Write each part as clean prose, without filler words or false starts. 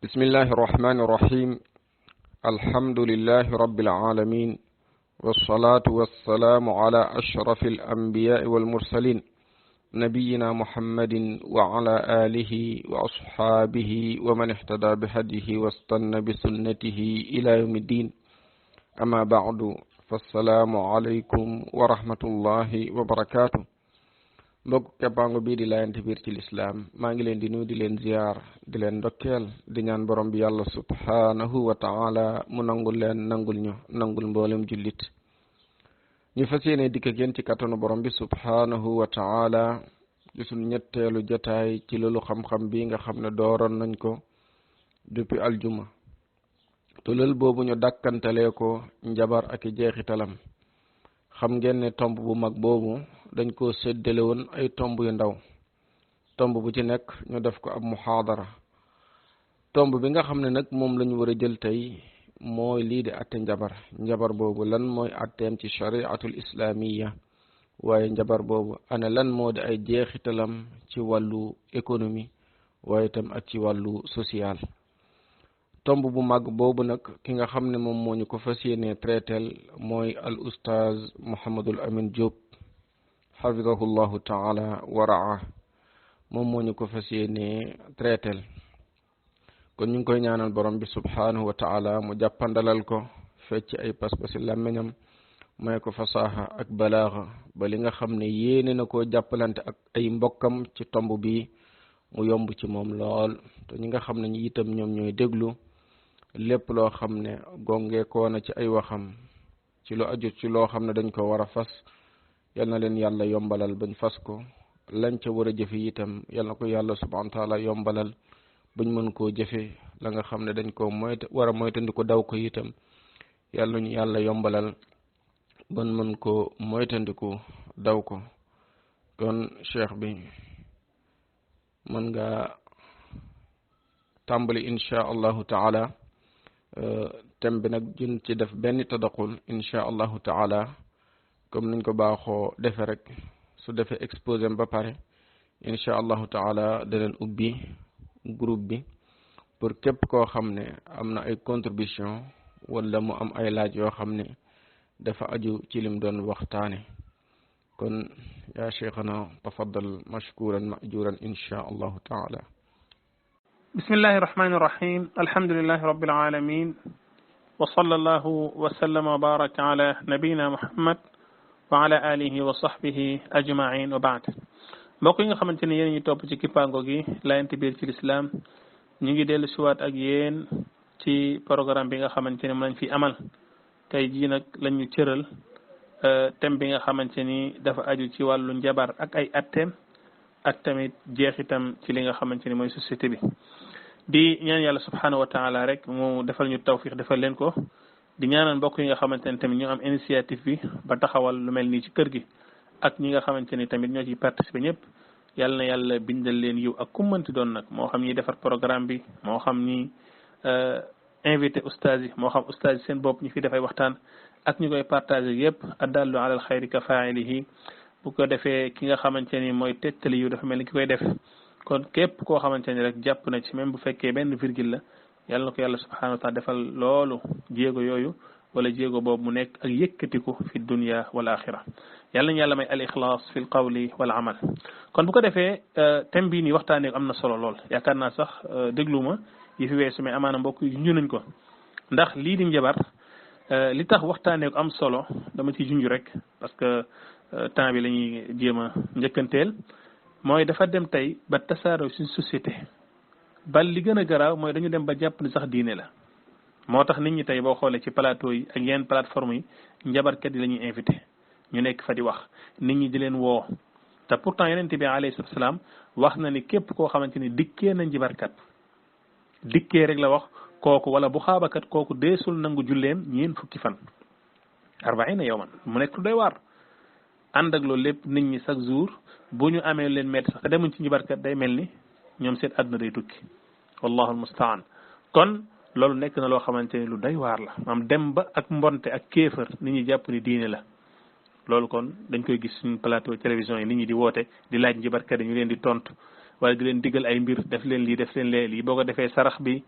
بسم الله الرحمن الرحيم الحمد لله رب العالمين والصلاة والسلام على أشرف الأنبياء والمرسلين نبينا محمد وعلى آله وأصحابه ومن اهتدى بهديه واستنى بسنته إلى يوم الدين أما بعد فالسلام عليكم ورحمة الله وبركاته mbokk keppaango bii di laayante biir ci lislaam maa ngi leen di nuyu di leen ziyaar di leen ndokkeel di ñaan borom bi yàlla subhanahu wa taala mu nangul leen nangul ñu nangul mboolem jullit ñu fas yéene dikk ak yéen ci kattanu borom bi subhanahu wa taala ci sunu ñetteelu jotaay ci loolu xam-xam bi nga xam ne dooroon nañ ko depuis aljuma te loolu boobu ñu dàkkantalee ko njabar ak i jeexitalam xam ngeen ne tomb bu mag boobu dañ ko séddale woon ay tomb yu ndaw tomb bu ci nekk ñu def ko ab muhaadara tomb bi nga xam ne nag moom lañu war a jël tey mooy lii di atte njabar boobu lan mooy atteem ci shari'atul islamiyya waaye njabar boobu ana lan moo di ay jeexitalam ci wàllu économie waaye itam ak ci wàllu social tomb bu mag boobu nag ki nga xam ne moom moo ñu ko fas yéene traiteel mooy al ustaaz Mouhamadul Amin Diop xafidahullahu taala wa raa moom moo ñu ko fas yéene traiteel kon ñu ngi koy ñaanal borom bi subhanahu wa taala mu jàppandalal ko fecc ay pas-pasi làmmiñam may ko fasaaxa ak balaaxa ba li nga xam ne yéene na koo jàppalante ak ay mbokkam ci tomb bi mu yomb ci moom lool te ñi nga xam ne ñi itam ñoom ñooy déglu lépp loo xam ne gongeekoo na ci ay waxam ci lu aju ci loo xam ne dañ ko war a fas yal na leen yàlla yombalal bañ fas ko lañ ca war a jëfe itam yal na ko yàlla subhanahu wa taala yombalal bañ mën koo jëfe la nga xam ne dañ ko war a moytandiku daw ko itam yal nañu yàlla yombalal bañ mën koo moytandiku daw ko kon cheikh bi mën nga tàmbali insha allahu taala thème bi nag jun ci def benn tadaqul insha allahu taala comme niñ ko baaxoo defe rek su defee exposé ba pare insha allahu taala daneen ubbi groupe bi pour képp koo xam ne am na ay contribution wala mu am ay laaj yoo xam ne dafa aju ci lim doon waxtaane kon yaa cheikhana tafaddal mashkuran majuran insha allahu taala bismillahi rahmani rahim alhamdulillahi rabbil alamin wa sallallahu wa sallama wa baraka ala nabiyina muhammad wa ala alihi wa sahbihi ajmain wa baad mbokk yi nga xamante ne yéen ñu topp ci kippaango gi laayante biir ci lislaam ñu ngi dellu siwaat ak yéen ci programme bi nga xamante ne mu lañ fi amal tey jii nag lañ ñu cëral thème bi nga xamante ni dafa aju ci wàllu njabar ak ay atteem ak tamit jeexitam ci li nga xamante ni mooy société bi di ñaan yàlla subhanahu wa taala rek mu defal ñu tawfiq defal leen ko di ñaanal mbokk yi nga xamante ne tamit ñu am initiative bi ba taxawal lu mel nii ci kër gi ak ñi nga xamante ni tamit ñoo ciy participer ñëpp yàlla na yàlla bindal leen yiw ak ku mënti doon nag moo xam ñi defar programme bi moo xam ñi invité ustaaz yi moo xam ustaaz yi seen bopp ñu fi dafay waxtaan ak ñu koy partager yëpp addallu ala al xayri ka failihi bu ko defee ki nga xamante ni mooy tettali yiw dafa mel ni ki koy def kon képp koo xamante ni rek jàpp na ci même bu fekkee benn virgule la yàlla na ko yàlla subhanahu wa taala defal loolu jéego yooyu wala jéego boobu mu nekk ak yëkkatiku fi dunya wal axira yàlla nañu yàlla may al ixlaas fi l qawli wal amal kon bu ko defee thème bii nii waxtaanee am na solo lool yaakaar naa sax dégluma yi fi weesu mais amaana mbokk yi junj nañ ko ndax lii di njabar li tax waxtaanee ko am solo dama ciy junj rek parce que temps bi la ñuy jéem a njëkkanteel mooy dafa dem tey ba tasaaroo suñ société bal li gën a garaaw mooy dañu dem ba jàpp ni sax diine la moo tax nit ñi tey boo xoolee ci plateau yi ak yenn plateforme yi njabarkat yi la ñuy invité ñu nekk fa di wax nit ñi di leen woo te pourtant yonent bi alayhi salaam wax na ni képp koo xamante ni dikkee na njabarkat dikkee rek la wax kooku wala bu xaabakat kooku deesul nangu julleem ñeen fukki fan 40 yawman mu nekk lu doy waar ànd ak loolu lépp nit ñi chaque jour bu ñu amee leen metti sax te demuñ ci njabarkat day mel ni ñoom seen àdduna day tukki wallahu almustaan kon loolu nekk na loo xamante ni lu doy waar la am dem ba ak mbonte ak kéefër nit ñi jàpp ni diine la loolu kon dañ koy gis suñu plateau télévision yi nit ñi di woote di laaj njabarkat yi ñu leen di tontu wala di leen digal ay mbir def leen lii def leen lee lii boo ko defee sarax bi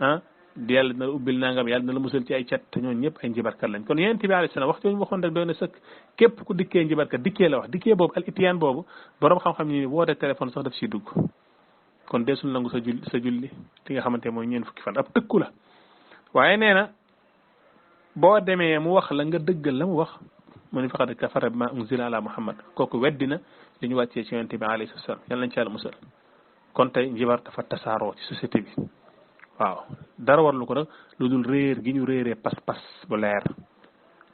ah yàlla dina la ubbil nangam yàlla dina la musal ci ay cat te ñooñu ñëpp ay njibarkat lañ kon yonent bi alayhi salaam wax jooju waxoon rek doy na sëkk képp ku dikkee njibarkat dikkee la wax dikkee boobu al itiyaan boobu borom xam-xam ni woote téléphone sax daf siy dugg kon desul nangu sa julli li nga xamante mooy ñeen fukki fan ab tëkku la waaye nee na boo demee mu wax la nga dëggal la mu wax mu ni faqad kafara bima unzila ala muhammad kooku weddina li ñu wàccee ci yonent bi alayhi salaam yàlla nañ ci yàlla musal kon tey njibar dafa tasaaroo ci société bi waaw dara warlu ko nag lu dul réer gi ñu réeree pas-pas bu leer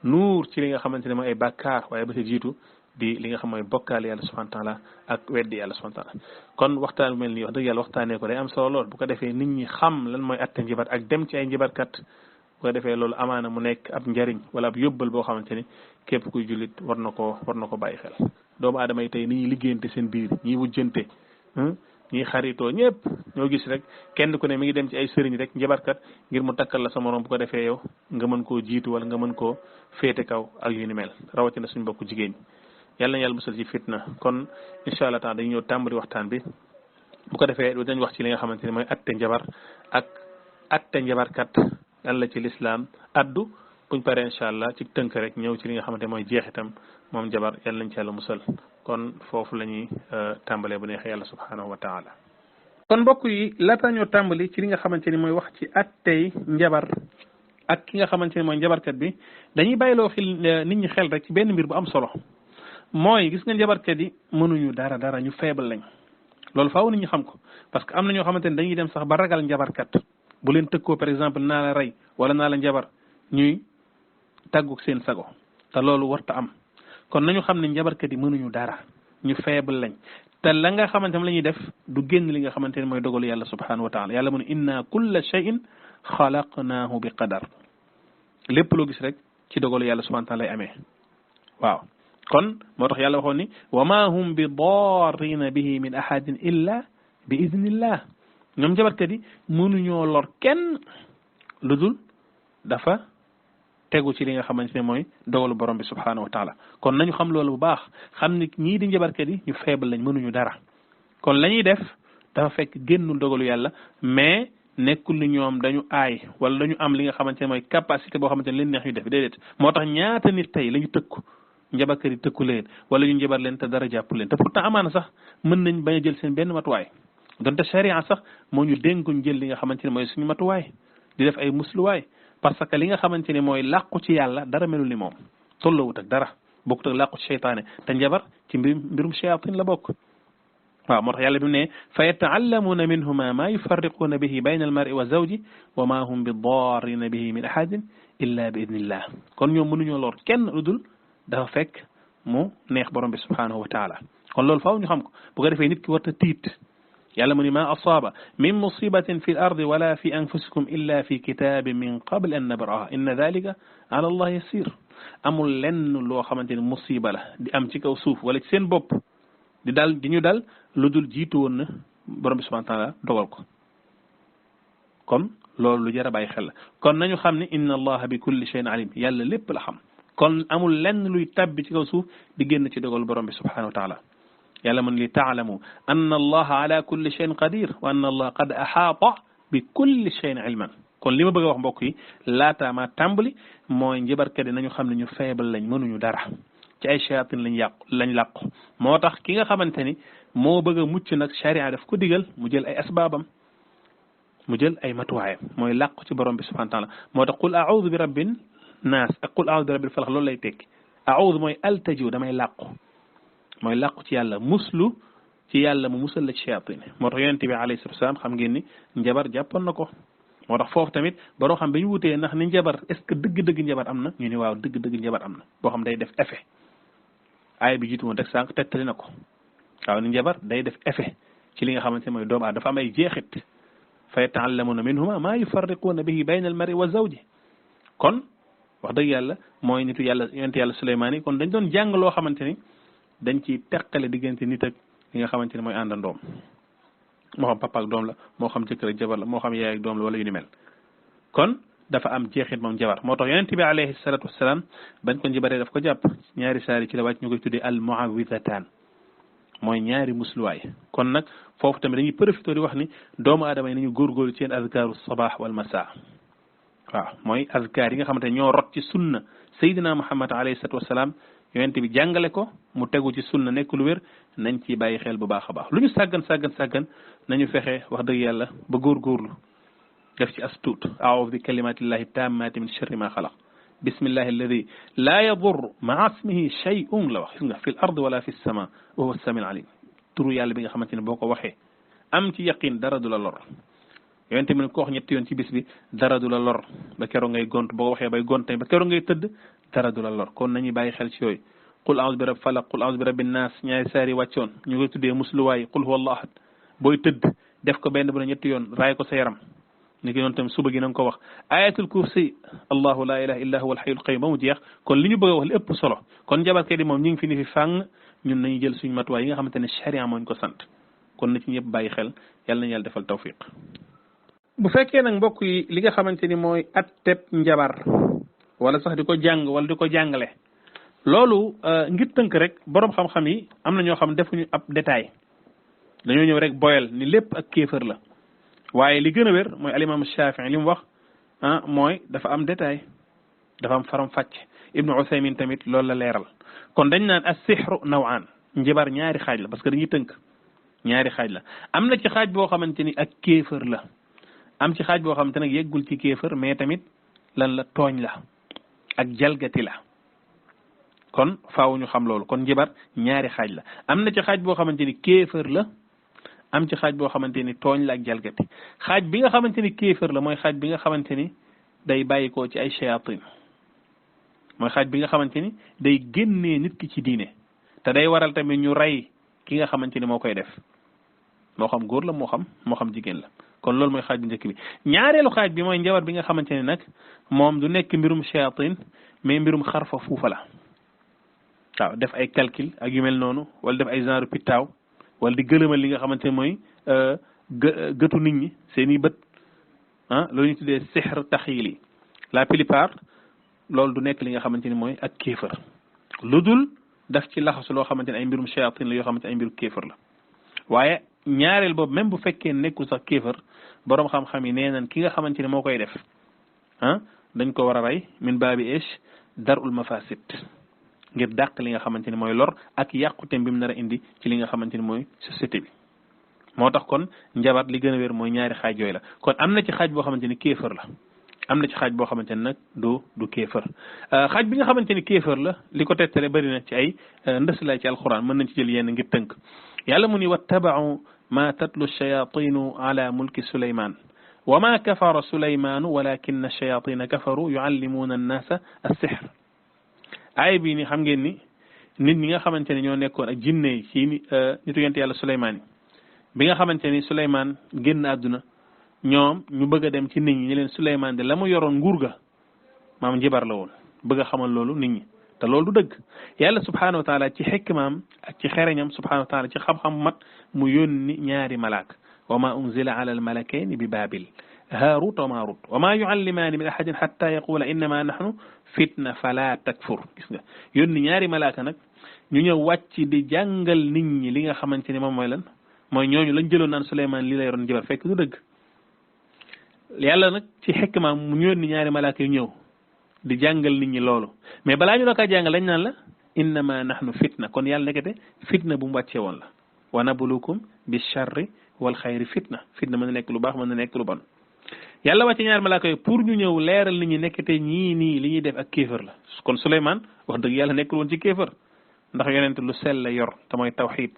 nuur ci li nga xamante ne mooy ay bàkkaar waaye ba ci jiitu di li nga xam mooy bokkaale yàlla subhanahu wa taala ak weddi yàlla subhanahu wa taala kon waxtaan bu mel nii wax dëgg yàlla waxtaanee ko day am solo lool bu ko defee nit ñi xam lan mooy atte njibar ak dem ci ay njibarkat bu ko defee loolu amaana mu nekk ab njariñ wala ab yóbbal boo xamante ni képp kuy jullit war na ko bàyyi xel doomu aadama yi tey ni ñuy liggéeyante seen biir ñiy wujjante ñi xaritoo ñëpp ñoo gis rek kenn ku ne mi ngi dem ci ay sëriñ rek njabarkat ngir mu takkal la sa morom bu ko defee yow nga mën koo jiitu wala nga mën koo féete kaw ak yu ni mel rawatina suñu mbokku jigéen ñi yàlla na yàlla musal ci fitna kon incha allah taala dañu ñëw tàmbali waxtaan bi bu ko defee dañ wax ci li nga xamante ne mooy atte njabar ak atte njabarkat lan la ci lislaam addu buñ paree incha allah ci tënk rek ñëw ci li nga xamante mooy jeexitam moom njabar yàlla nañ ci yàlla musal kon foofu la ñuy tàmbalee bu neexee yàlla subhanahu wa taala kon mbokk yi laata ñoo tàmbali ci li nga xamante ni mooy wax ci attey njabar ak ki nga xamante ni mooy njabarkat bi dañuy bàyyiloo xel nit ñi xel rek ci benn mbir bu am solo mooy gis nga njabarkat yi mënuñu dara ñu faible lañ loolu faaw nit ñi xam ko parce que am na ñoo xamante ni dañuy dem sax ba ragal njabarkat bu leen tëkkoo par exemple naa la rey wala naa la njabar ñuy tàggu seen sago te loolu warta am kon nañu xam ne njabarkat yi mënuñu dara ñu faible lañ te la nga xamante ne la ñuy def du génn li nga xamante ne mooy dogalu yàlla subhanahu wa taala yàlla mu ne inna kulla shay'in xalaqnaahu bi qadar lépp loo gis rek ci dogalu yàlla subhanahu wa taala lay amee waaw kon moo tax yàlla waxoon ni wa ma hum bi darrina bihi min ahadin illa bi idnillah ñoom njabarkat yi mënuñoo lor kenn lu dul dafa tegu ci li nga xamante ne mooy dogalu borom bi subhanahu wa taala kon nañu xam loolu bu baax xam ni ñii di njabarkat yi ñu faible lañ mënuñu dara kon la ñuy def dafa fekk génnul dogalu yàlla mais nekkul ni ñoom dañu aay wala dañu am li nga xamante ne mooy capacité boo xamante ne leen neex ñu def déedéet moo tax ñaata nit tey la ñu tëkku njabarkat yi tëkku leen wala ñu njabar leen te dara jàpp leen te pourtant amaana sax mën nañ bañ a jël seen benn matuwaay donte sharia sax moo ñu dénkuñ jël li nga xamante ne mooy suñu matuwaay di def ay musluwaay parce que li nga xamante ne mooy làqu ci yàlla dara melul ni moom tollawut ak dara bokkut ak làqu ci seytaane te njabar ci mbirum shayatin la bokk waaw moo tax yàlla bi mu ne fa yataallamuuna minhuma ma yufarriquuna bihi bayna almar'i wa zawji wa ma hum bi darrina bihi min ahadin illa bi idnillah kon ñoom mënuñoo lor kenn lu dul dafa fekk mu neex borom bi subhanahu wa taala kon loolu faaw ñu xam ko bu ko defee nit ki warta tiit yàlla mu ni ma asaaba min musibatin fi l ardi wala fi anfusikum illa fi kitabin min qabl an nabraha inna dalika ala allah yasir amul lenn loo xamante ne musiba la di am ci kaw suuf wala ci seen bopp di ñu dal lu dul jiitu woon na borom bi subhanahu wa taala dogal ko kon loolu lu jar a bàyyi xel la kon nañu xam ne inna allaha bi kulli shay'in alim yàlla lépp la xam kon amul lenn luy tabbi ci kaw suuf di génn ci dogal borom bi subhanahu wa taala yàlla mën li taalamu anna allaha ala kulli shay'in qadir wa anna allaha qad ahaata bi kulli shay'in ilman kon li ma bëgg a wax mbokk yi laataa ma tàmbali mooy njabarkat yi nañu xam ne ñu faible lañ mënuñu dara ci ay shayatin lañ làqu moo tax ki nga xamante ni moo bëgg a mucc nag sharia daf ko digal mu jël ay asbaabam mu jël ay matuwaayam mooy làqu ci borom bi subhanahu wa taala moo tax qul a'udhu bi rabbin naas ak qul a'udhu bi rabbil falaq loolu lay tekki a'udhu mooy altajiw damay làqu mooy làqu ci yàlla muslu ci yàlla mu musal la ci shayatin moo tax yonent bi alayhi salatu wasalam xam ngeen ni njabar jàppoon na ko moo tax foofu tamit baroo xam ba ñu wutee ndax ni njabar est ce que dëgg-dëgg njabar am na ñu ni waaw dëgg-dëgg njabar am na boo xam day def effet aaya bi jiitu woon rek sànq tegtali na ko waaw ni njabar day def effet ci li nga xamante ne mooy doomu aadama dafa am ay jeexit fa yata'allamuna minhuma ma yufarriquuna bihi bayna al mar'i wa zawji kon wax dëgg yàlla mooy nitu yàlla yonent yàlla Suleymaan yi kon dañ doon jàng loo xamante ni dañ ciy teqale diggante nit ak li nga xamante ne mooy àndandoom moo xam papa ak doom la moo xam jëkkër ak jabar la moo xam yaay ak doom la wala yu ni mel kon dafa am jeexit moom jabar moo tax yonent bi alayhi salatu wassalam bañ ko njibaree daf ko jàpp ñaari saari ci la wàcc ñu koy tuddee al muawwidataan mooy ñaari musluwaay kon nag foofu tamit dañuy profité di wax ni doomu aadama yi nañu góorgóorlu ci seen azkaaru sabaax wal masaa waaw mooy azkaar yi nga xamante ne ñoo rot ci sunna Seydina Muhammad alayhi salaatu wasalaam yonent bi jàngale ko mu tegu ci sunna nekk lu wér nañ ci bàyyi xel bu baax a baax lu ñu sàggan nañu fexe wax dëgg yàlla ba góorgóorlu def ci as tuut a'uudu bi kalimatillahi tammati min sharri ma xalaq bismillahi alladi laa yadur maa ismihi shay'un la wax gis nga fi l ard wala fi sama wa huwa samiul alim turu yàlla bi nga xamante ne boo ko waxee am ci yaqin dara du la lor yonent bi ne ko wax ñetti yoon ci bis bi dara du la lor ba keroog ngay gont boo waxee bay gont ba keroog ngay tëdd dara du la lor kon nañuy bàyyi xel ci yooyu qul a'udhu bi rabbil falaq qul a'udhu bi rabbin nas ñaari saar yi wàccoon ñu koy tuddee musluwaay qul huwa allahu ahad booy tëdd def ko benn bu ne ñetti yoon raay ko sa yaram ni ki noonu tam suba gi na nga ko wax ayatul kursi allahu la ilaha illa huwa alhayyul qayyum ba mu jeex kon li ñu bëgg a wax li ëpp solo kon njabarkat yi moom ñu ngi fi ni fi fàng ñun nañu jël suñu matuwaay yi nga xamante ne charia moo ñu ko sant kon na ci ñëpp bàyyi xel yàlla nañu yàlla defal tawfiq bu fekkee nag mbokk yi li nga xamante ni mooy atteb njabar wala sax di ko jàng wala di ko jàngale loolu ngir tënk rek borom xam-xam yi am na ñoo xam defuñu ab détail dañoo ñëw rek boyal ni lépp ak kéefër la waaye li gën a wér mooy alimam Shafii li mu wax mooy dafa am détail dafa am faram fàcc Ibnu Usaymin tamit loolu la leeral kon dañ naan as-sihru naw'an njibar ñaari xaaj la parce que dañuy tënk ñaari xaaj la am na ci xaaj boo xamante ni ak kéefër la am ci xaaj boo xamante nag yeggul ci kéefër mais tamit lan la tooñ la ak jalgati la kon faaw ñu xam loolu kon njibar ñaari xaaj la am na ci xaaj boo xamante ni kéefër la am ci xaaj boo xamante ni tooñ la ak jalgati xaaj bi nga xamante ni kéefër la mooy xaaj bi nga xamante ni day bàyyikoo ci ay shayatin mooy xaaj bi nga xamante ni day génnee nit ki ci diine te day waral tamit ñu rey ki nga xamante ni moo koy def moo xam góor la moo xam jigéen la kon loolu mooy xaaj bu njëkk bi ñaareelu xaaj bi mooy njabar bi nga xamante ni nag moom du nekk mbirum shayatin mais mbirum xarfa fuufa la waaw def ay calcul ak yu mel noonu wala def ay genre pittaaw wala di gëlëmal li nga xamante ne mooy gëtu nit ñi seen i bët loolu ñu tuddee sihr taxiili la plupart loolu du nekk li nga xamante ni mooy ak kéefër lu dul daf ci laxasu loo xamante ne ay mbirum shayatin la yoo xamante ne ay mbirum kéefër la waaye ñaareel boobu même bu fekkee nekkul sax kéefër boroom xam-xam yi nee nañ ki nga xamante ne moo koy def dañ ko war a rey min baabi ish darul mafasid ngir dàq li nga xamante ni mooy lor ak yàquteem bi mu nar a indi ci li nga xamante ni mooy société bi moo tax kon njabar li gën a wér mooy ñaari xaaj yooyu la kon am na ci xaaj boo xamante ni kéefër la am na ci xaaj boo xamante ni nag du kéefër xaaj bi nga xamante ni kéefër la li ko tettale bëri na ci ay ndëslaay ci alquran mën nañ ci jël yenn ngir tënk yàlla mu ni wattaba'u ma tatlu shayatinu ala mulki suleyman wa ma kafara suleymanu walakinna shayatina kafaru yuallimuna annasa as-sihr aay bii ni xam ngeen ni nit ñi nga xamante ne ñoo nekkoon ak jinne yi ci nitu yonent yàlla Suleymaan yi bi nga xamante ni Suleymaan génn àdduna ñoom ñu bëgg a dem ci nit ñi ñu leen Suleymaan de la mu yoroon nguur ga maam njibar la woon bëgg a xamal loolu nit ñi te loolu du dëgg yàlla subhaanahu wa taala ci xikmaam ak ci xereñam subhaanahu wa taala ci xam-xam mat mu yónni ñaari malaak wa ma unzila ala al malakayni bi baabil haarut wa maarut wa ma yuallimaani min ahadin xatta yaqula innama nahnu fitna fala takfur gis nga yónni ñaari malaaka nag ñu ñëw wàcc di jàngal nit ñi li nga xamante ni moom mooy lan mooy ñooñu lañ jëloon naan Suleymaan lii la yoroon njabar fekk du dëgg yàlla nag ci xikmaam mu yónni ñaari malaaka yu ñëw di jàngal nit ñi loolu mais balaa ñu la kaa jàngal lañ naan la innama nahnu fitna kon yàlla nekkate fitna bu mu wàccee woon la wa nabluukum bi charri wal xayri fitna fitna mën na nekk lu baax mën na nekk lu bon yàlla wàcce ñaari malaaka yi pour ñu ñëw leeral nit ñi nekkate ñii nii li ñuy def ak kéefër la kon Suleymaan wax dëgg yàlla nekkul woon ci kéefër ndax yonent lu sell la yor te mooy tawxiid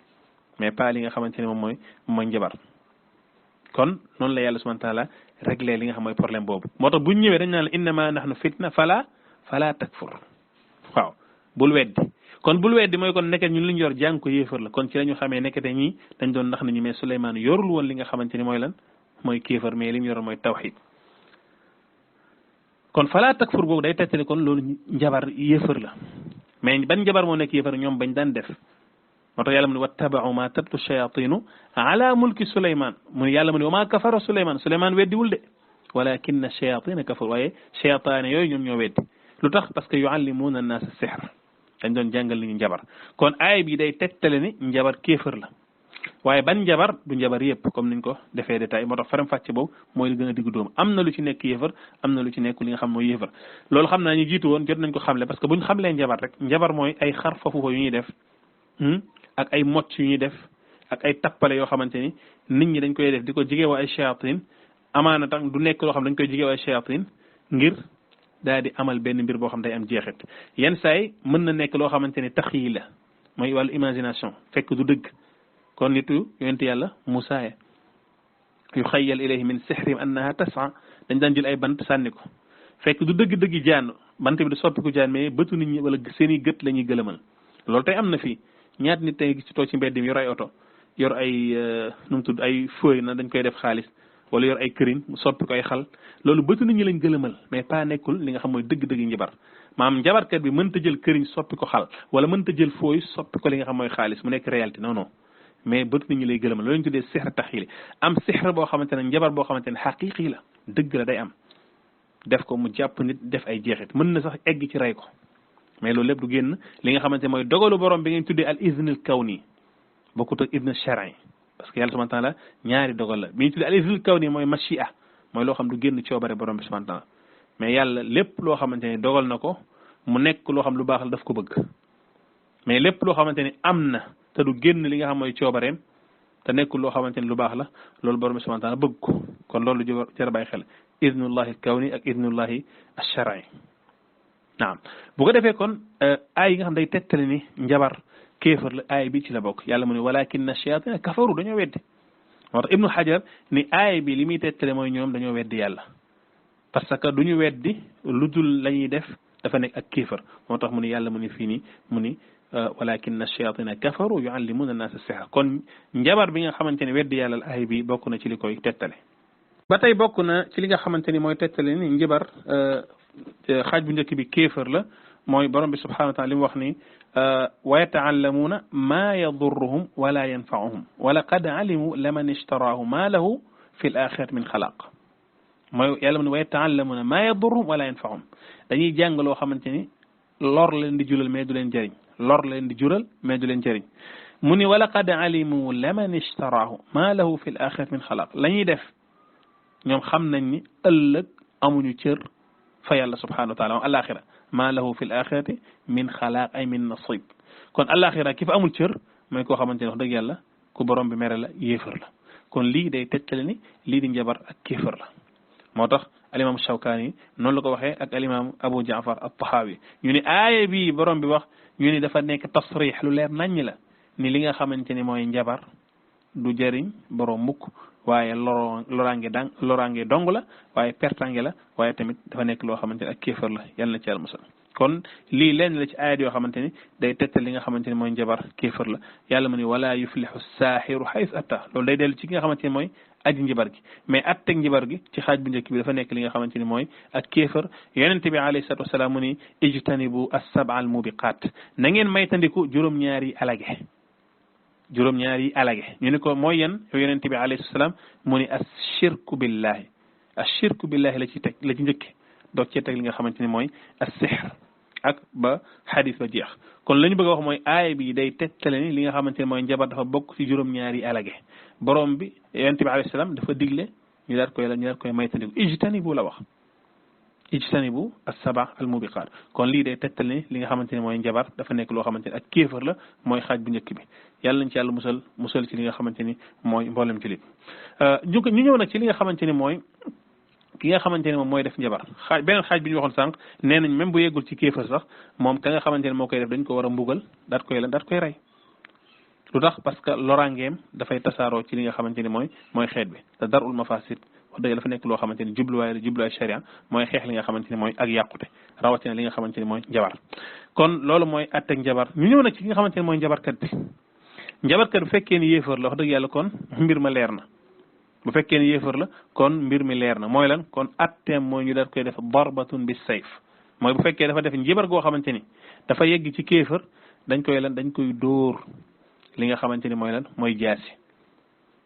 mais pas li nga xamante ne moom mooy njabar kon noonu la yàlla subhaanahu wa taala réglé li nga xam mooy problème boobu moo tax bu ñu ñëwee dañ naan la innama nahnu fitna fala takfur waaw bul weddi kon bul weddi mooy kon nekkee ñun li ñu yor jàng ko yéefër la kon ci la ñu xamee nekkate ñi dañ doon nax nañu mais Suleymaan yorul woon li nga xamante ni mooy lan mooy kéefër mais li mu yoroon mooy tawxiid kon fala takfur googu day tettali kon loolu njabar yéefër la mais ban njabar moo nekk yéefër ñoom bañ daan def moo tax yàlla mu ne wattaba'u ma tatlu shayatinu ala mulki Suleymaan mu ne yàlla mu ne wa ma kafara Suleymaan weddiwul de walakinna shayatina kafaru waaye shaytaane yooyu ñoom ñoo weddi lu tax parce que yuallimuuna annaasa sihr dañ doon jàngal nit ñi njabar kon aaya bi day tegtale ni njabar kéefër la waaye ban njabar du njabar yëpp comme niñ ko defee détail moo tax faram fàcce boobu mooy li gën a diggu dóomu am na lu ci nekk yéefar am na lu ci nekk li nga xam mooy yéefar loolu xam naa ñu jiitu woon jot nañ ko xamle parce que buñ xamlee njabar rek njabar mooy ay xar foofu yu ñuy def ak ay mocc yu ñuy def ak ay tappale yoo xamante ni nit ñi dañ koy def di ko jigéewoo ay shayatin amaana tax du nekk loo xam dañ koy jigéewoo ay shayatin ngir daal di amal benn mbir boo xam day am jeexit yenn saay mën na nekk loo xamante ni taxyi la mooy wàllu imagination fekk du dëgg kon nitu yonent yàlla Musaa ya yuxayyal ilayhi min sihrihim annaha tas'a dañ daan jël ay bant sànni ko fekk du dëgg-dëgg jaan bant bi du soppiku jaan mais bëtu nit ñi wala seen i gët la ñuy gëlëmal loolu tey am na fii ñaat nit tey gis ci toog ci mbedd mi yor ay oto yor ay nu mu tudd ay feuille na dañ koy def xaalis wala yor ay këriñ mu soppi ko ay xal loolu bëtu nit ñi lañ gëlëmal mais pas nekkul li nga xam mooy dëgg-dëgg njabar maanaam njabarkat bi mënta jël këriñ soppi ko xal wala mënta jël feuille soppi ko li nga xam mooy xaalis mu nekk réalité non non mais bët nit ñi lay gëlëmal loolu ñu tuddee sixr taxili am sixr boo xamante ne njabar boo xamante ne xaqiqi la dëgg la day am def ko mu jàpp nit def ay jeexit mën na sax egg ci rey ko mais loolu lépp du génn li nga xamante ne mooy dogalu borom bi ngeen tuddee al izni al kawni bokkut ak izni shar'i parce que yàlla subhanahu wa taala ñaari dogal la bi ñu tuddee al izni al kawni mooy machia mooy loo xam du génn coobare borom bi subhanahu wa taala mais yàlla lépp loo xamante ne dogal na ko mu nekk loo xam lu baax la daf ko bëgg mais lépp loo xamante ne am na te du génn li nga xam mooy coobareem te nekkul loo xamante ni lu baax la loolu borom bi subhanahu wa taala bëgg ko kon loolu jar a bàyyi xel idnullahi kawni ak idnullahi ash-shar'i naam bu ko defee kon aay yi nga xam day tegtale ni njabar kéefar la aay bi ci la bokk yàlla mu ne walakinna ash-shayatina kafaru dañoo weddi moo tax ibnu hajar ni aay bi li muy tegtale mooy ñoom dañoo weddi yàlla parce que duñu weddi lu dul la ñuy def dafa nekk ak kéefar moo tax mu ni yàlla mu ni fii nii mu ni walakin ash-shayatina kafaru yuallimuna an-nas as-sihr kon njabar bi nga xamante ne weddi yàlla la aay bi bokk na ci li koy tettale ba tey bokk na ci li nga xamante ni mooy tettale ni njabar xaaj bu njëkk bi kéefar la mooy borom bi subhanahu wa taala li mu wax ni wa yata'allamuna ma yadurruhum wala yanfa'uhum wa laqad alimu laman ishtaraahu ma lahu fi al-akhirati min xalaq mooy yàlla mu ne wa yata'allamuna ma yadurruhum wala yanfa'uhum dañuy jàng loo xamante ni lor leen di jural mais du leen jëriñ lor leen di jural mais du leen jëriñ mu ni wala qad alimu laman ishtaraahu ma lahu fi al-axirati min xalaq la ñuy def ñoom xam nañ ni ëllëg amuñu cër fa yàlla subhanahu wa taala moom alaxira ma lahu fi al-axirati min xalaq ay min nasib kon alaxira ki fa amul cër mooy koo xamante ne wax dëgg yàlla ku borom bi mere la yéefar la kon lii day tettale ni lii di njabar ak kéefar la moo tax alimam Shawkaani noonu la ko waxee ak alimam Abu Jaafar at-Tahawi ñu ni aaya bi borom bi wax ñu ni dafa nekk tasrix lu leer naññ la ni li nga xamante ni mooy njabar du jëriñ borom mukk waaye loraange dong la waaye pertange la waaye tamit dafa nekk loo xamante ni ak kéefar la yàlla na ci yàlla musal kon lii leen la ci ayat yoo xamante ni day tettal li nga xamante ni mooy njabar kéefar la yàlla mu ni wala yuflihu saaxiru xaysu atta loolu day dellu ci ki nga xamante ni mooy aji njabar gi mais atteg njabar gi ci xaaj bu njëkk bi dafa nekk li nga xamante ni mooy ak kéefar yonente bi alayhi salatu wasalaam mu ni ijtanibu as-sab'a al-mubiqat na ngeen maytandiku juróom-ñaari alage juróom-ñaari alage ñu ni ko mooy yan yow yonente bi alayhi salaam mu ni ashirku billahi ashirku billahi la ci teg la ci njëkke doog cee teg li nga xamante ni mooy as-sihr ak ba xadis ba jeex kon la ñu bëgg a wax mooy aaya bi day tegtale ni li nga xamante ne mooy njabar dafa bokk ci juróom-ñaari alage borom bi yonent bi alayhi salaam dafa digle ñu daal koy maytandiku ijtanibu la wax ijtanibu as-sab'a al-mubiqat kon lii day tegtale ni li nga xamante ne mooy njabar dafa nekk loo xamante ne ak kéefar la mooy xaaj bu njëkk bi yàlla nañ ci yàlla musal ci li nga xamante ni mooy mboolem ci li ñu ñëw nag ci li nga xamante ni mooy ki nga xamante ne moom mooy def njabar beneen xaaj bi ñu waxoon sànq nee nañ même bu yeggul ci kéefar sax moom ka nga xamante ne moo koy def dañ ko war a mbugal daat koy rey lu tax parce que lorangeem dafay tasaaroo ci li nga xamante ni mooy xeet bi te darul mafasid wax dëgg dafa nekk loo xamante ni jubluwaay sharia mooy xeex li nga xamante ni mooy ak yàqute rawatina li nga xamante ni mooy njabar kon loolu mooy atteg njabar ñu ñëw nag ci ki nga xamante ni mooy njabarkat bi bu fekkee ni yéefar la wax dëgg yàlla kon mbir ma leer na bu fekkee ni yéefar la kon mbir mi leer na mooy lan kon atteem mooy ñu daal koy def darbatun bis sayf mooy bu fekkee dafa def njabar goo xamante ni dafa yegg ci kéefar dañ koy dóor li nga xamante ni mooy lan mooy jaasi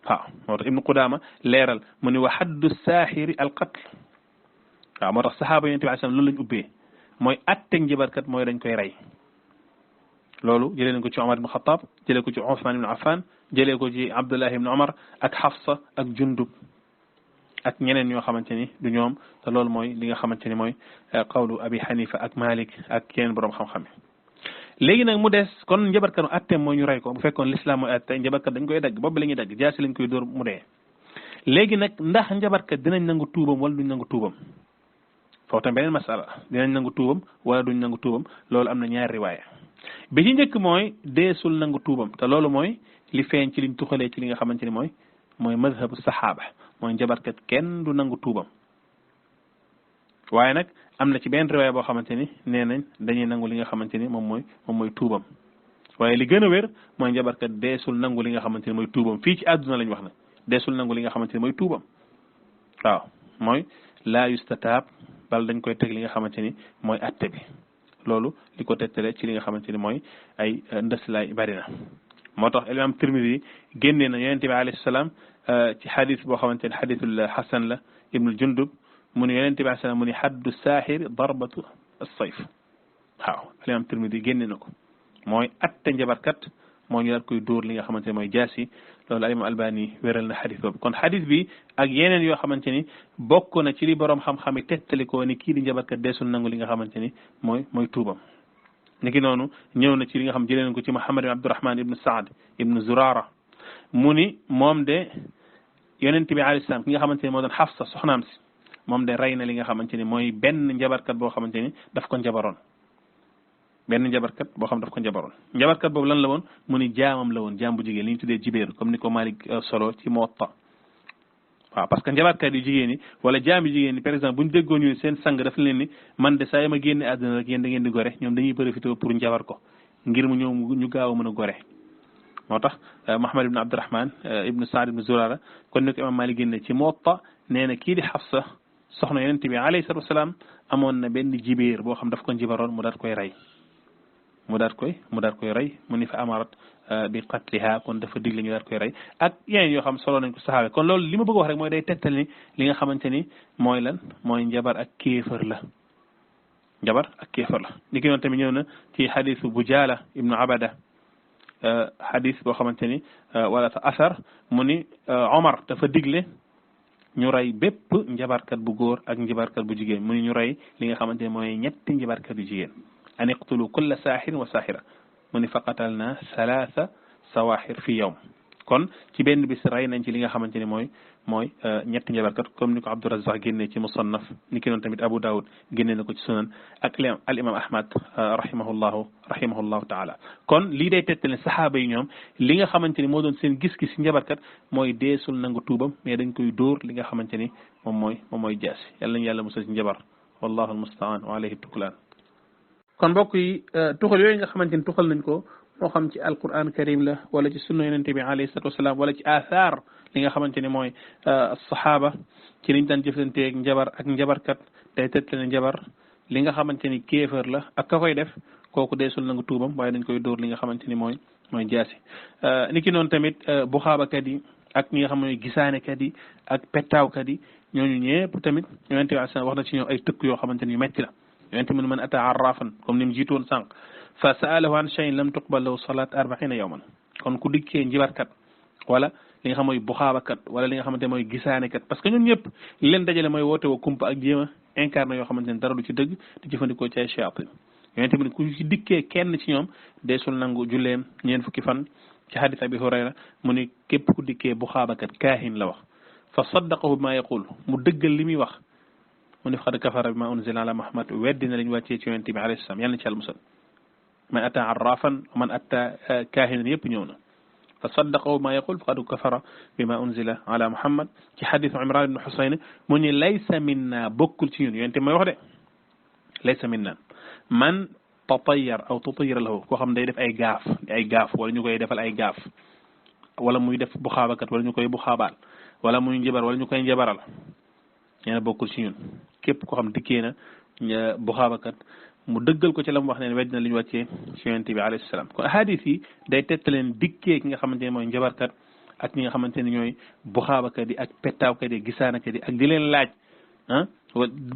waaw moo tax ibnu Qudaama leeral mu ni wa haddu saaxiri al qatl waaw moo tax saxaaba yonent bi alayhi salaam loolu lañ ubbee mooy atteg njabarkat mooy dañ koy rey loolu jëlee nañ ko ci Omar ibn Khattab jëlee ko ci Ousmane ibn Affan jëlee ko ci Abdullah ibn Omar ak Hafsa ak Jundub ak ñeneen ñoo xamante ni du ñoom te loolu mooy li nga xamante ni mooy qawlu Abi Hanifa ak Malik ak yeneen borom xam-xam léegi nag mu des kon njabarkat atteem mooy ñu rey ko bu fekkoon l'islam mooy atte njabarkat dañ koy dagg boobu la ñuy dagg jaasi lañ koy dóor mu dee léegi nag ndax njabarkat dinañ nangu tuubam wala duñ nangu tuubam foofu tam beneen masala dinañ nangu tuubam wala duñ nangu tuubam loolu am na ñaari riwaaya bi ci njëkk mooy deesul nangu tuubam te loolu mooy li feeñ ci liñ tuxalee ci li nga xamante ni mooy madhabu saxaaba mooy njabarkat kenn du nangu tuubam waaye nag am na ci benn riwaaya boo xamante ni nee nañ dañuy nangu li nga xamante ni moom mooy tuubam waaye li gën a wér mooy njabarkat deesul nangu li nga xamante ni mooy tuubam fii ci àdduna lañ wax na deesul nangu li nga xamante ni mooy tuubam waaw mooy laa yustataab bal dañ koy teg li nga xamante ni mooy atte bi loolu li ko tettale ci li nga xamante ni mooy ay ndëslaay bari na moo tax imam Tirmidi génnee na yonente bi alayhi salaam ci xadis boo xamante ni xadisul Hasan la ibnul Jundub mu ne yonente bi alayhi salaam mu ne xaddu saaxir darbatu as-sayf waaw imam Tirmidi génne na ko mooy atte njabarkat moo ñu daal koy dóor li nga xamante ne mooy jaasi loolu al imam Albani wéral na xadis boobu kon xadis bi ak yeneen yoo xamante ni bokk na ci li borom xam-xam yi tettalikoo ni kii di njabarkat deesul nangu li nga xamante ni mooy tuubam niki noonu ñëw na ci li nga xam jëlee nañ ko ci Muhammad ibn Abdurrahman ibn Saad ibn Zurara mu ni moom de yonent bi alayhi salaam ki nga xamante ni moo doon Xafsa soxnaam si moom de rey na li nga xamante ni mooy benn njabarkat boo xamante ni daf ko njabaroon benn njabarkat boo xam daf ko njabaroon njabarkat boobu lan la woon mu ni jaamam la woon jaam bu jigéen li ñu tuddee jibéer comme ni ko Malik solo ci Muwatta waaw parce que njabarkat yu jigéen ñi wala jaam yu jigéen ñi par exemple bu ñu déggoo ñu seen sang daf leen ni man de saa yi ma génne àdduna rek yéen da ngeen di gore ñoom dañuy profité pour njabar ko ngir mu ñëw ñu gaaw a mën a gore moo tax Muhammad ibn Abdurrahman ibn Saad ibn Zurara kon ni ko imam Malik génne ci Muwatta nee na kii di Xafsa soxna yonent bi alayhi salaatu wasalaam amoon na benn jibéer boo xam daf ko njibaroon mu daat koy rey mu daat koy rey mu ni fa amarat bi qatliha kon dafa digle ñu daat koy rey ak yeneen yoo xam solo nañ ko saxaabe kon loolu li ma bëgg wax rek mooy day tegtal ni li nga xamante ni mooy lan mooy njabar ak kéefër la ni ki noonu tamit ñëw na ci xadisu Bujaala ibnu Abada xadis boo xamante ni wala sa asar mu ni Omar dafa digle ñu rey bépp njabarkat bu góor ak njabarkat bu jigéen mu ni ñu rey li nga xamante ni mooy ñetti njabarkat yu jigéen an iqtulu kulla saaxirin wa saaxira mu ni faqatal na salaasa sawaaxir fi yawm kon ci benn bis rey nañ ci li nga xamante ni mooy ñetti njabarkat comme ni ko Abdurazaq génnee ci musannaf ni ki noonu tamit Abu Dawud génnee na ko ci sunan ak al imam Ahmad rahimahullahu taala kon lii day tegtal ne saxaaba yi ñoom li nga xamante ni moo doon seen gis-gis ci njabarkat mooy deesul nangu tuubam mais dañ koy dóor li nga xamante ni moom mooy jaasi yàlla nañu yàlla musal ci njabar wallahu almustaan wa alayhi tuklaan kon mbokk yi tuxal yooyu nga xamante ni tuxal nañ ko moo xam ci alquran karim la wala ci sunna yonente bi alayhi salatu wasalaam wala ci athar li nga xamante ni mooy saxaaba ci liñ daan jëflanteeg njabar ak njabarkat day tettale njabar li nga xamante ni kéefër la ak ka koy def kooku deesul nangu tuubam waaye dañ koy dóor li nga xamante ni mooy jaasi ni ki noonu tamit buxaabakat yi ak ñi nga xam ne gisaanekat yi ak pettaawkat yi ñooñu ñëpp tamit yonente bi wax na ci ñoom ay tëkk yoo xamante ni yu metti la yonente mu ne man ata arrafan comme ni mu jiitoon sànq fa saalahu an shay'in lam tuqbal lahu salat 40 yawman kon ku dikkee njibarkat wala li nga xam mooy buxaabakat wala li nga xamante mooy gisaanekat parce que ñun ñëpp li leen dajale mooy woote woo kumpa ak jéem a incarné yoo xamante ne dara du ci dëgg di jëfandikoo ci ay shayatin yonente bi ne ku ci dikkee kenn ci ñoom deesul nangu julleem ñeen fukki fan ci hadith Abi Hurayra mu ni képp ku dikkee buxaabakat kaahin la wax fa saddaqahu bima yaqul mu dëggal li muy wax mu ni faqad kafara bima unzila ala Muhammad weddi na lañ wàccee ci yonente bi alayhi salaam yàlla na ci yàlla musal man ata arrafan man ata kaahinan yëpp ñëw na fa saddaqahu bima yaqul faqad kafara bima unzila ala Muhammad ci hadith Imran ibn Husayn mu ni laysa minna bokkul ci ñun yonente mooy wax de laysa minna man tatayar aw tutayar lahu koo xam day def ay gaaf wala ñu koy defal ay gaaf wala muy def buxaabakat wala ñu koy buxaabaal wala muy njabar wala ñu koy njabaral nee na bokkul ci ñun képp koo xam dikkee na buxaabakat mu dëggal ko ci la mu wax ne wedd na li ñu wàccee ci yonent bi alayhi salaam kon hadith yi day tettaleen dikkee ki nga xamante ne mooy njabarkat ak ñi nga xamante ne ñooy buxaabakat yi ak pettaawkat yi gisaanakat yi ak di leen laaj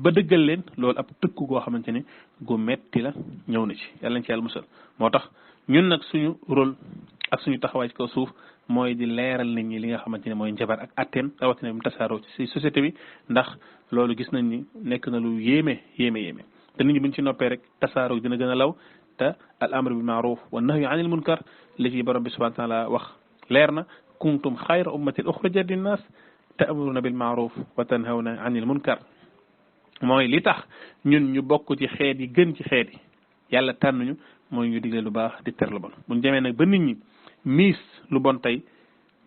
ba dëggal leen loolu ab tëkk goo xamante ne gu metti la ñëw na ci yàlla nañ ci yàlla musal moo tax ñun nag suñu rôle ak suñu taxawaay ci kaw suuf mooy di leeral nit ñi li nga xamante ne mooy njabar ak atteem rawatina mu tasaaroo ci société bi ndax loolu gis nañ ni nekk na lu yéeme te nit ñi buñ ci noppee rek tasaaroo dina gën a law te al amru bil maaruf wa nahyu anil munkar li ci borom bi subhanahu wa taala wax leer na kuntum xayra ummatin uxrijat linnas ta'muruna bil maaruf wa tanhawna anil munkar mooy li tax ñun ñu bokk ci xeet yi gën ci xeet yi yàlla tànnuñu mooy ñu digle lu baax di ter lu bon buñ demee nag ba nit ñi miis lu bon tey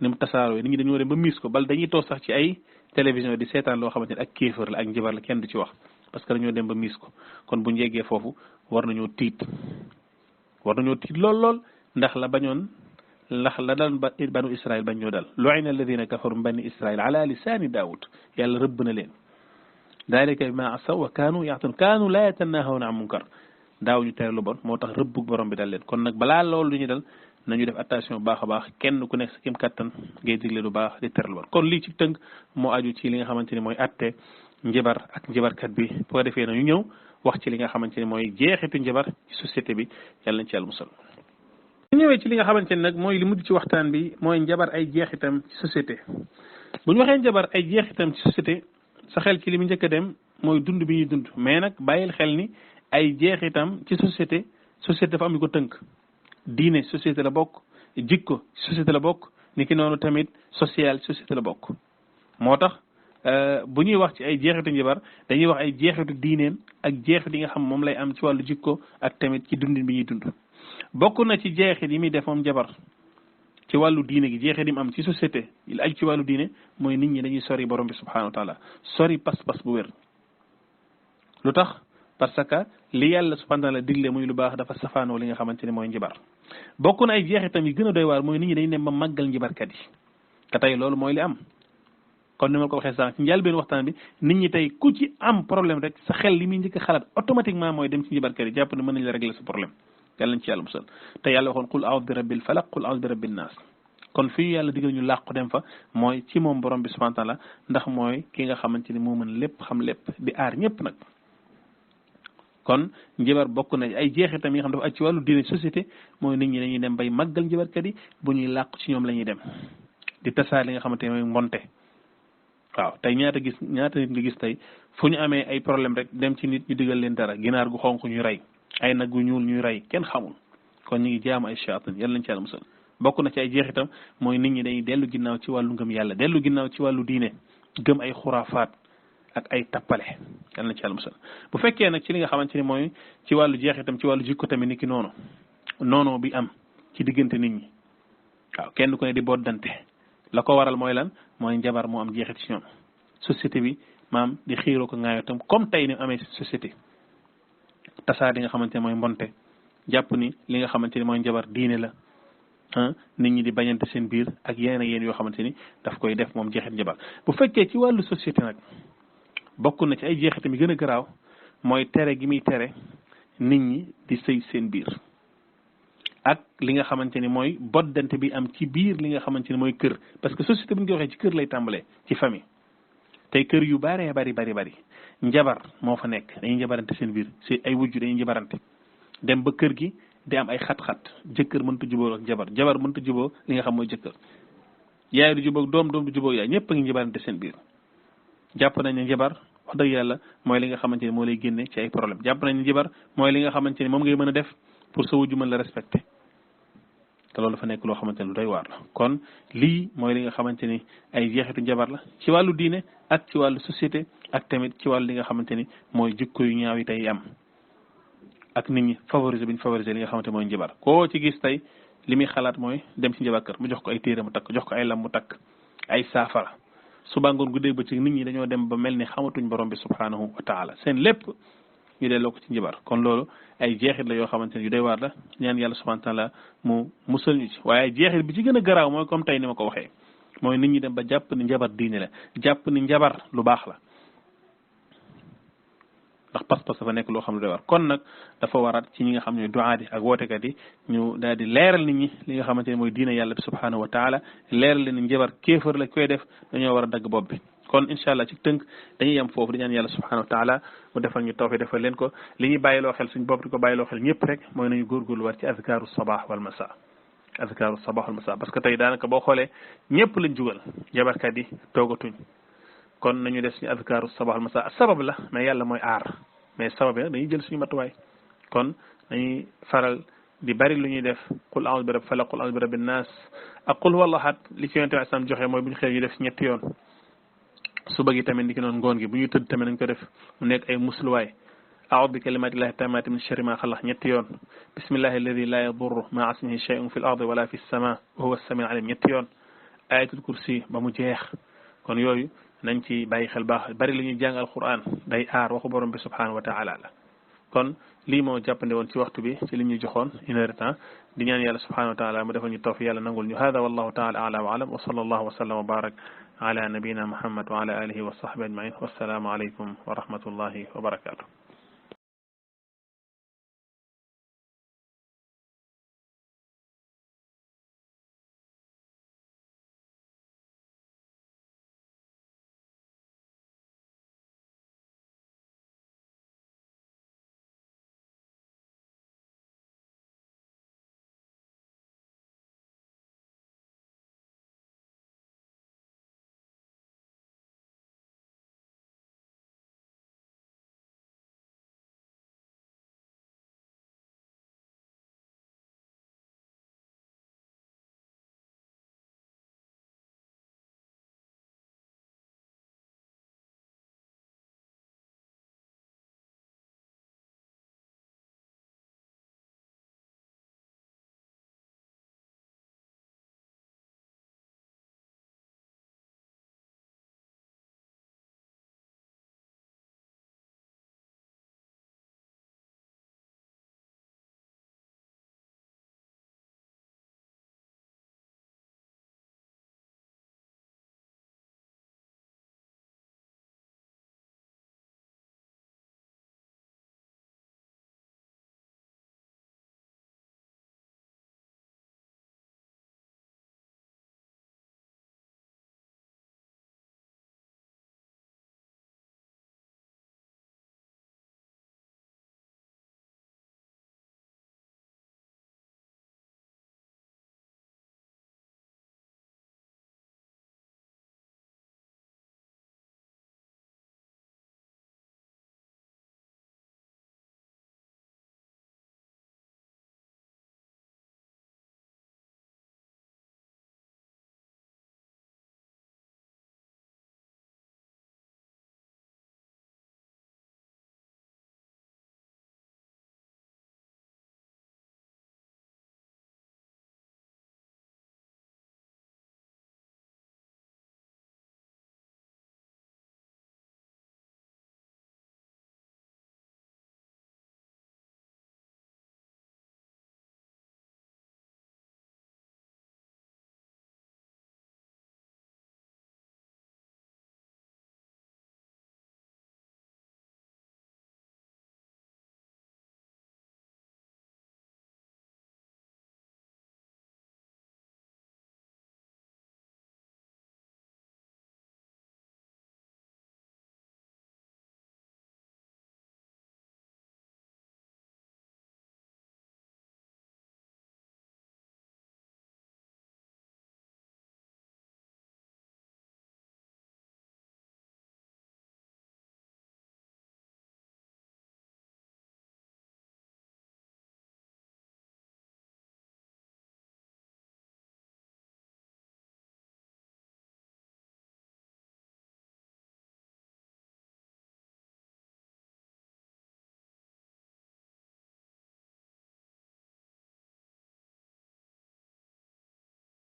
ni mu tasaaroo nit ñi dañoo dem ba miis ko bal dañuy toog sax ci ay télévision di seetaan loo xamante ne ak kéefër la ak njibar la kenn du ci wax parce que dañoo dem ba miis ko kon bu njegee foofu war nañoo tiit lool ndax la bañoon ndax la dal banu Israël bañ ñoo dal lu'ina alladina kafaru bani Israël ala lisaani Daawud yàlla rëbb na leen dalika bima asaw wa kaanu la yatanahawna an munkar daaw ñu tere lu bon moo tax rëbb borom bi dal leen kon nag balaa loolu du ñu dal nañu def attention bu baax a baax kenn ku nekk sa kim kattan ngay digle lu baax di tere lu bon kon lii ci tënk moo aju ci li nga xamante ni mooy atte njabar ak njabarkat bi bu ko defee nañu ñëw wax ci li nga xamante ni mooy jeexitu njabar ci société bi yàlla nañ ci yàlla musal ñu ñëwee ci li nga xamante ni nag mooy li mujj ci waxtaan bi mooy njabar ay jeexitam ci société bu ñu waxee njabar ay jeexitam ci société sa xel ci li mu njëkk a dem mooy dund bi ñuy dund mais nag bàyyil xel ni ay jeexitam ci société dafa am yu ko tënk diine société la bokk jikko société la bokk ni ki noonu tamit social société la bokk moo tax bu ñuy wax ci ay jeexitu njabar dañuy wax ay jeexitu diineem ak jeexit yi nga xam moom lay am ci wàllu jikko ak tamit ci dundin bi ñuy dund bokk na ci jeexit yi muy def moom njabar ci wàllu diine gi jeexit yi mu am ci société yi aju ci wàllu diine mooy nit ñi dañuy sori borom bi subhanahu wa taala sori pas-pas bu wér lu tax parce que li yàlla subhanahu wa taala digle muy lu baax dafa safaanoo li nga xamante ne mooy njabar bokk na ay jeexitam yi gën a doy waar mooy nit ñi dañuy dem ba màggal njabarkat yi te tey loolu mooy li am kon ni ma ko waxee sànq ci njëlbéen waxtaan bi nit ñi tey ku ci am problème rek sa xel li muy njëkk a xalaat automatiquement mooy dem ci njabarkat yi jàpp ne mën nañ la régler sa problème yàlla nañ ci yàlla musal te yàlla waxoon qul a'udhu bi rabbil falaq qul a'udhu bi rabbin nas kon fii yàlla digal ñu làqu dem fa mooy ci moom borom bi subhanahu wa taala ndax mooy ki nga xamante ni moo mën lépp xam lépp di aar ñëpp nag kon njabar bokk na ay jeexitam yi nga xam dafa aj ci wàllu diine société mooy nit ñi dañuy dem bay màggal njabarkat yi bu ñuy làqu ci ñoom la ñuy dem di tasaar li nga xamante ne mooy mbonte waaw tey ñaata nit nga gis tey fu ñu amee ay problème rek dem ci nit ñu digal leen dara ginaar gu xonq ñuy rey ay nag gu ñuul ñuy rey kenn xamul kon ñu ngi jaamu ay shaytan yàlla nañ ci yàlla musal bokk na ci ay jeexitam mooy nit ñi dañuy dellu ginnaaw ci wàllu ngëm yàlla dellu ginnaaw ci wàllu diine gëm ay xuraafaat ak ay tappale yàlla na ci yàlla musal bu fekkee nag ci li nga xamante ni mooy ci wàllu jeexitam ci wàllu jikko tamit ni ki noonu bi am ci diggante nit ñi waaw kenn ku ne di boddante la ko waral mooy lan mooy njabar moo am jeexit ci ñoom société bi maam di xiiroo ko ŋaayoo tam comme tey ni amee société tasaar li nga xamante ne mooy mbonte jàpp ni li nga xamante ni mooy njabar diine la nit ñi di bañante seen biir ak yeneen ak yéen yoo xamante ni daf koy def moom jeexit njabar bu fekkee ci wàllu société nag bokk na ci ay jeexitam yi gën a garaaw mooy tere gi muy tere nit ñi di sëy seen biir ak li nga xamante ni mooy boddante bi am ci biir li nga xamante ni mooy kër parce que société bu ñu ko waxee ci kër lay tàmbalee ci famille tey kër yu bari njabar moo fa nekk dañuy njabarante seen biir si ay wujju dañuy njabarante dem ba kër gi di am ay xat-xat jëkkër mënta jubóo ak jabar mënta jubóo li nga xam mooy jëkkër yaay du jubóo doom du jubóo yaay ñëpp a ngi njabarante seen biir jàpp nañ ne njabar wax dëgg yàlla mooy li nga xamante ni moo lay génne ci ay problème jàpp nañ ne njabar mooy li nga xamante ni moom ngay mën a def pour sa wujju mën la respecté te loolu dafa nekk loo xamante ni lu doy waar la kon lii mooy li nga xamante ni ay jeexitu njabar la ci wàllu diine ak ci wàllu société ak tamit ci wàllu li nga xamante ni mooy jikko yu ñaaw yi tey am ak nit ñi favoriser bi ñu favoriser li nga xamante mooy njabar koo ci gis tey li muy xalaat mooy dem ci njabar kër mu jox ko ay téere mu takk jox ko ay lam mu takk ay saafara suba ngoon guddee bëccëg nit ñi dañoo dem ba mel ni xamatuñ borom bi subhanahu wa taala seen lépp ñu delloo ko ci njabar kon loolu ay jeexit la yoo xamante ne yu doy waar la ñaan yàlla subhanahu wa taala mu musal ñu ci waaye jeexit bi ci gën a garaaw mooy comme tey ni ma ko waxee mooy nit ñi dem ba jàpp ni njabar diine la jàpp ni njabar lu baax la ndax pas-pas dafa nekk loo xam ne doy waar kon nag dafa warat ci ñi nga xam ne duaat yi ak wootekat yi ñu daal di leeral nit ñi li nga xamante ne mooy diine yàlla bi subhanahu wa taala leeral leen ni njabar kéefër la koy def dañoo war a dagg bopp bi kon incha allah ci tënk dañuy yem foofu di ñaan yàlla subhanahu wa taala mu defal ñu tawfiq defal leen ko li ñuy bàyyiloo xel suñu bopp di ko bàyyiloo xel ñëpp rek mooy nañu góorgóorlu war ci azkaru sabah wal masa azkaru sabah wal masa parce que tey daanaka boo xoolee ñëpp lañ jugal jabarkat yi toogatuñ kon nañu def suñu azkaru sabah wal masa sabab la mais yàlla mooy aar mais sabab yi dañuy jël suñu matuwaay kon dañuy faral di bari lu ñuy def qul a'udhu bi rabbil falaq qul a'udhu bi rabbin nas ak qul huwallahu ahad li ci yonent bi islam joxe mooy bu ñu xëy ñu def si ñetti yoon suba gi tamit ni ki noonu ngoon gi bu ñuy tëdd tamit nañ ko def mu nekk ay musluwaay a'udhu bi kalimatillahi tammati min sharri ma xalaq ñetti yoon bismillahi alladi la yadurru ma ismihi shay'un fil ardi wala fis sama wa huwa as-sami'ul alim ñetti yoon ayatul kursi ba mu jeex kon yooyu nañ ci bàyyi xel baax bari lu ñuy jàng alquran day aar waxu borom bi subhanahu wa ta'ala la kon lii moo jàppande woon ci waxtu bi ci li ñu joxoon 1 heure de temps di ñaan yàlla subhanahu wa ta'ala mu defal ñu tawfiq yàlla nangul ñu hada wallahu ta'ala a'lam wa alam wa sallallahu wa sallam wa barak ala nabina muhammad wa ala alihi wa sahbihi ajma'in wassalamu alaykum wa rahmatullahi wa barakatuh